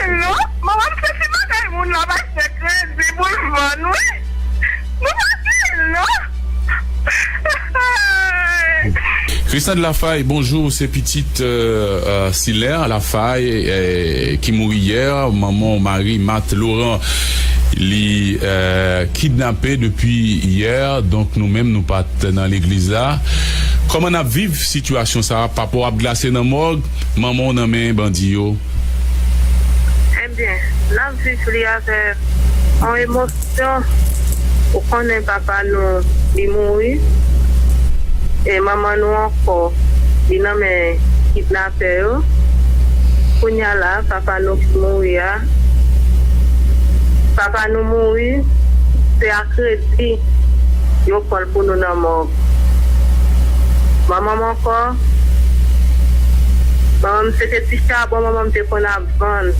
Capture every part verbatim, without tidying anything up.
Non, manman m se ti bagay moun la pa fè kredi pou l vann, wi. Nou pa gen non. Christande Lafaille, bonjou, se pitit euh, euh, Siler Lafaille euh, ki mouri yè, manman w Marie Marthe Laurent, li euh, kidnape depi yè, donk nou menm nou pa t nan legliz la. Kòman n ap viv sitiyasyon sa a? Papa w ap glase nan mòg, manman w nan men bandi yo. Ebyen, n ap viv li avèk yon emosyon. Ou konnen papa nou, li mouri. E manman nou ankò, li nan men kidnapè yo. Kounye a la, papa nou ki mouri a, papa nou mouri, se a kredi yo pran l pou nou nan mòg. Manman m ankò, manman m se te ti chabon manman m te konn ap vann.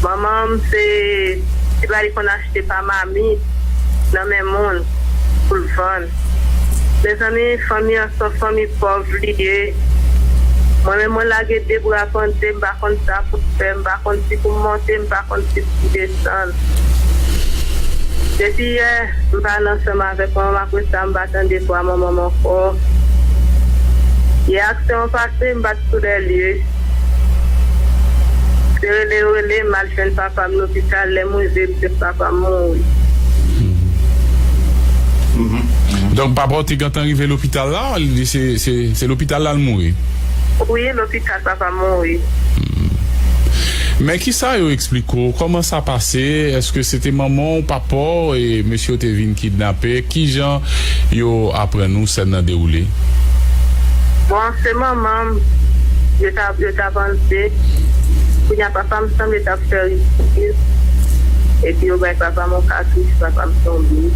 Manman m se ti bagay li konn achte pa mamit nan men moun pou l vann. Mezanmi, fanmi an se yon fanmi pòv li ye. Mwen menm mwen lage de bra pande, m pa konn sa pou m fè, m pa konn si pou m monte, m pa konn si pou m desann. Depi yè, m pale ansanm avèk manman m, apre sa m pa tande vwa manman m ankò. Yè aksyon an pase, m pa t sou lè lye. Se rele yo rele m, m al jwenn papa m lopital, lè m rive, m jwenn papa m mouri. Donk papa w te gentan rive lopital la, li se se se lopital la l mouri? Wi, lopital papa m mouri. Men kisa yo eksplike w? Kòman sa pase? Èske se te manman w, papa w e mesye yo te vin kidnape? Kijan yo aprann ou sèn nan dewoule? Bon, se manman m, yo ta yo ta panse. Kounye a papa m sanble t ap fè ridikil. Epi yo bay papa m yon katouch, papa m tonbe.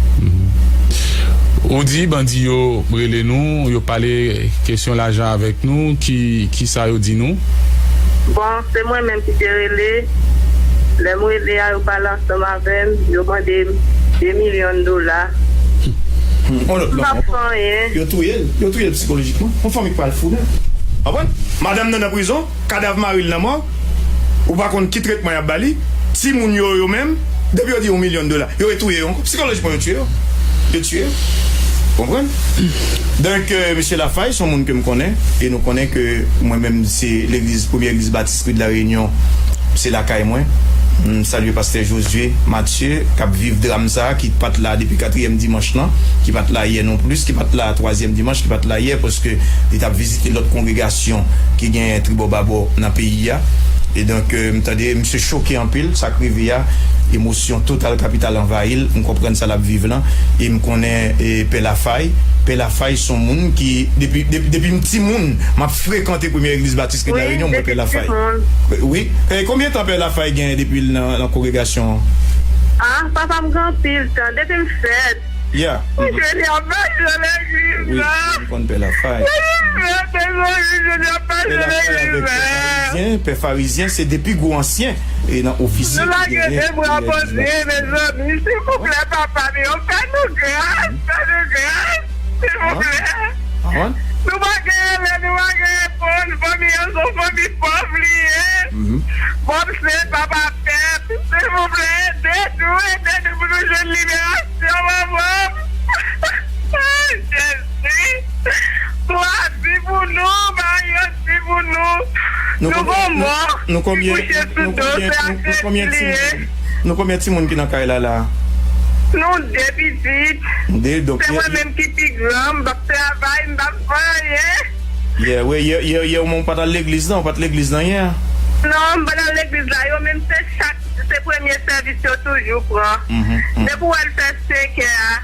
Ou di bandi yo rele nou, yo pale kesyon lajan avèk nou, ki ki sa yo di nou? Bon, se mwen menm ki te rele. Lè m rele a, yo pale ansanm avè m, yo mande m de milyon dola. M p ap fè anyen. Yo touye l, yo touye l sikolojikman. Yon fanmi k pral fou nèt. Konprann? Madanm nan nan prizon, kadav mari l nan mòg, ou pa konn ki tretman y ap ba li. Timoun yo, yo menm, depi yo di yon milyon dola, yo retouye yo ankò. Sikolojikman, yo tiye yo. Yo tiye yo. Konprann? Donk, euh, mesye Lafaille, se yon moun ke m konnen, e nou konnen ke mwen menm, se legliz, premye legliz batis Kri de la Reyinyon, se lakay mwen. M salye pastè Josué Mathieu, k ap viv dram sa a, ki pa t la depi katriyèm dimanch lan, ki pa t la yè non plis, ki pa t la twazyèm dimanch, ki pa t la yè, paske li t ap vizite lòt kongregasyon ki gen tribò babò nan peyi a. E donk, euh, m tande, misye choke anpil, sa k rive a, emosyon total kapital anvayi l, m konprann sa l ap viv lan, e m konnen e, Pè Lafay, Pè Lafay se yon moun ki, depi, depi, depi m timoun, m ap frekante premye legliz batis Kri de la Reyinyon, m wè Pè Lafay. Wi. E, konbyen tan Pè Lafay genyen depi l nan, nan kongregasyon an? Ah, papa m gen anpil tan, depi m fèt. Yeah. Jodi a m mache nan legliz la. Wi, m konn Pè Lafay. Depi m fèt, mezanmi, jodi a m mache nan legliz la. Pè Farizyen, Pè Farizyen, se de pi gwo ansyen e nan ofisye ki genyen. Nou lage de bra pande, mezanmi, silvouplè, papa m yo, fè nou gras, fè nou gras, silvouplè. Nou pa gen rele, nou pa gen reponn, fanmi an se yon fanmi pòv li ye. Bòb se papa pèp, silvouplè, ede nou, ede nou pou nou jwenn liberasyon, manman m. Jezi, swazi pou nou, Maryandi pou nou. Nou gon mò ki kouche sou do, se aksyon li ye. Nou konbyen timoun ki nan kay la la a? Nou de pitit. De, donk. Se mwen menm ki pi gran, m p ap travay, m p ap fè anyen. Yeah, wi, yè, yè, yè, ou pa t al legliz non, ou pa t legliz nan yè a? Non, m pa t al legliz la, yo menm se chak, se premye sèvis yo toujou pran. Depi w wè l fè senkè a,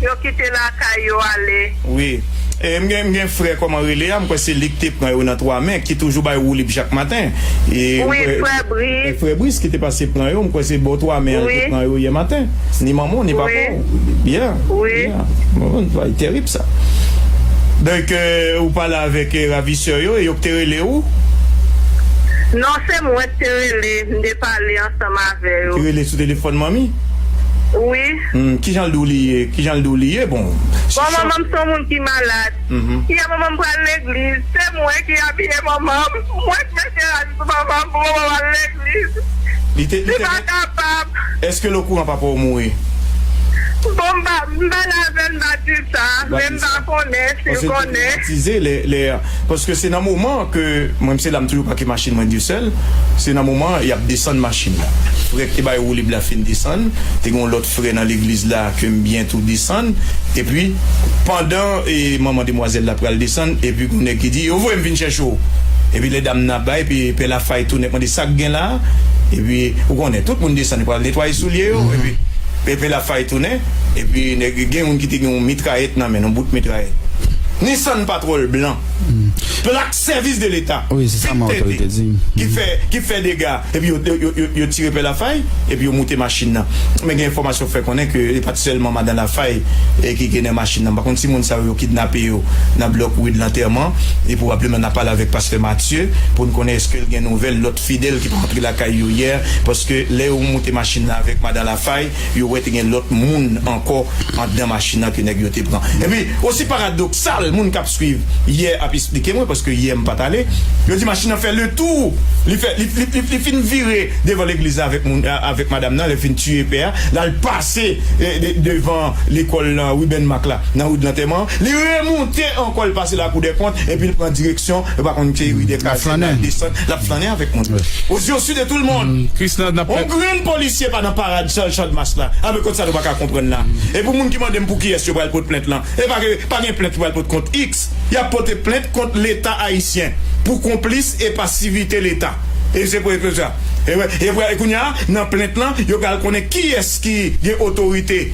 yo kite lakay yo ale. Wi. E, m gen, m gen frè kòman rele a, m kwè se li ki te pran yo nan twa men, ki toujou bay woulib chak maten. E, m Wi, kwè, frè Bris. Frè Bris ki te pase pran yo, m kwè se bò twa men an li te pran yo yè maten. Ni manman w, ni papa w. Yeah. Wi. Yeah. Bon, bagay terib sa. Donk, euh, ou pale avèk euh, ravisè yo, e yo k te rele ou? Non, se mwen k te rele, m te pale ansanm avè yo. Ou te rele sou telefòn manmi? Wi. Hmm, kijan l di w li ye? Kijan l di w li ye? Bon, bon, manman m se yon moun ki malad. Mhm. Yè manman m pral legliz. Se mwen ki abiye manman m. Mwen k mete rad sou manman m pou manman m al legliz. Li te, li te pa kapab. Èske l okouran papa w mouri? Bon, m pa, m pale avè l, m pa di sa. Men m pa konnen si l konnen. Paske se nan moman ke, mwen, se la m toujou pake machin mwen, Dieuseul. Se nan moman y ap desann machin nan. Frè k te bay woulib la fin desann. Te gen yon lòt frè nan legliz la ke m byen tou desann. Epi, pandan, e, manman demwazèl la pral desann, epi gon nèg ki di, "Yo voye m vin chèche w." Epi lè dam nan ap bay, epi pè Lafay tounen, mande, "Sa k gen la?" Epi, ou konnen, tout moun desann, yo pral netwaye soulye yo. Mhm. Epi, Pepe Lafay tounen, epi nèg, gen youn ki te gen yon mitrayèt nan men l, yon bout mitrayèt. Nissan Patrol blan. Plak sèvis de leta. Wi, se sa m te di. Ki fè, ki fè dega. Epi yo, yo, yo, yo tire Pè Lafay, epi yo moute machin nan. Men gen enfòmasyon fè konnen ke e pa t sèlman madan Lafay, e, ki gen nan machin nan. Pa kont si moun sa yo, yo kidnape yo nan blòk Wood Lantèman, e pwobableman n ap pale avèk pastè Mathieu pou n konnen èske l gen nouvèl lòt fidèl ki pa antre lakay yo yè, paske lè yo moute machin nan avèk madan Lafay, yo wè te gen lòt moun ankò anndan machin nan ke nèg yo te pran. Epi, osi paradoksal, moun k ap swiv yè ap esplike mwen, paske yè m pa t ale, yo di machin nan fè letou, li fè, li, li, li, li fin vire devan legliz la avèk moun, a-, avèk madanm nan, lè fin tiye pè a, l al pase, e, de-, devan lekòl lan, Ruben Mack la, nan wout lantèman, li remonte ankò, l pase lakou dè kont, epi l pran direksyon, yo pa konn se ri dè kaze, l al desann, l ap flannen avèk moun. Aux yeux de tout le monde. Yon grenn polisye pa nan parad Chadmas la. Anben, kot sa nou pa ka konprann la? E pou moun ki mande m pou kiyès yo pral pot plent lan, e pa, pa gen plent ki pral pot kont X. Y ap pote plent kont Leta ayisyen pou konplis e pasivite Leta. E se pou, pou sa. E, wè, e, wè, e kounye a, nan plent lan, yo pral konnen kiyès ki gen otorite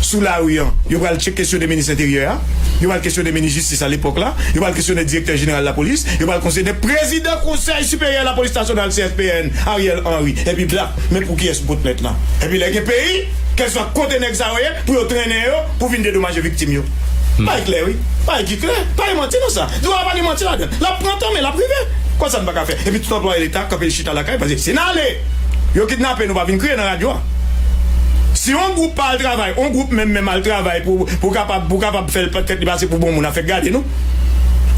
sou lari an. Yo pral tcheke kesyon de minis enteryè a. Yo pral kesyone minis jistis a lepòk la. Yo pral kesyone direktè jeneral lapolis. Yo pral kesyone prezidan Konsèy Siperyè Lapolis Nasyonal, C S P N, Ariel Henry. Epi blap, men pou kiyès ou pot plent lan? Epi lè gen peyi, kèlswa kote nèg sa yo ye, pou yo trennen yo, pou vin dedomaje viktim yo. Bagay klè, wi. Bagay ki klè. Pa gen manti nan sa. Dwa pa gen manti ladan l. L ap pran tan, men l ap rive. Konsa n pa ka fè. Epi tout anplwaye Leta kanpe chita lakay, paske si n ale, yo kidnape nou, pa vin kriye nan radyo a. Si yon gwoup pa al travay, yon gwoup menm, menm al travay pou, pou kapab, pou kapab fè l tèt li pase pou bon moun, afè gade nou.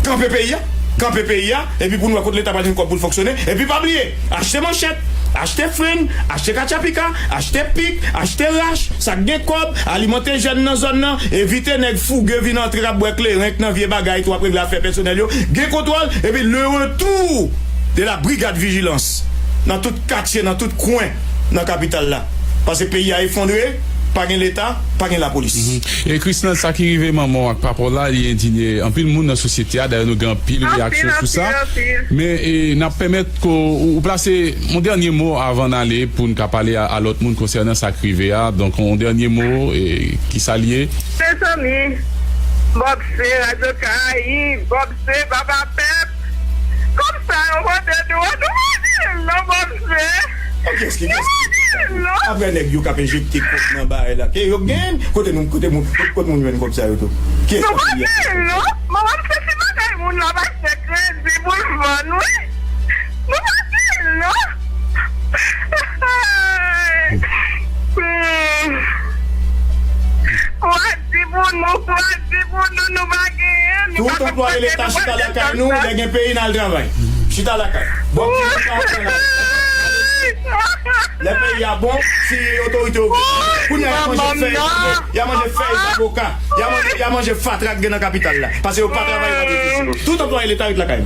Kanpe peyi a. Kanpe peyi a. Epi pou n wè kote Leta pral jwenn kòb pou l fonksyone. Epi pa bliye, achte manchèt, achte frenn, achte katchapika, achte pik, achte rach, sa k gen kòb, alimante jèn nan zòn nan, evite nèg fouge vin antre k ap bwè kleren k nan vye bagay tou, ap regle afè pèsonèl yo, gen kontwòl, epi le retour de la brigade vigilance nan tout katye, nan tout kwen nan kapital la. Paske peyi a efondre, pa gen Leta, pa gen lapolis. Mhm. E Krisnel, sa ki rive manman w ak papa w la, li endinye anpil moun nan sosyete a. Dayè, nou gen anpil reyaksyon sou sa. Anpil, anpil. Men, e, n ap pèmèt ke w, w plase yon dènye mo avan n ale pou n ka pale a, a lòt moun konsènan sa k rive a. Donk, yon dènye mo, e, ki sa l ye? Mezanmi, Bob se Radyo Karayib, Bob se Papa Pèp. Kòb sa yo pote dwòl, nou pa di l non, Bob se. Kiyès ki, kiyès ki? Nou pa di l non. Apre nèg yo k ap enjekte kòb nan bagay la, ke yo gen, kote nou, kote moun, kote moun jwenn kòb sa yo tou? Kiyès k ap peye? Nou pa di l non. Manman m se ti bagay moun la pa se kredi pou l vann, wi. Nou pa di l non. Hmm. Kwa di pou nou, kwa di pou nou, nou pa genyen, nou pa konn kote nou pral desann sa. Tout anplwaye Leta chita lakay nou, lè gen peyi n al travay. Chita lakay. Bon, ki lè pa antre nan lè peyi a bon, si otorite yo gen, kounye a y a manje fèy, y a manje fèy zaboka, y a manje, y a manje fatra k gen nan kapital la. Paske yo pa travay, yo pa travay. Tout anplwaye Leta ret lakay yo.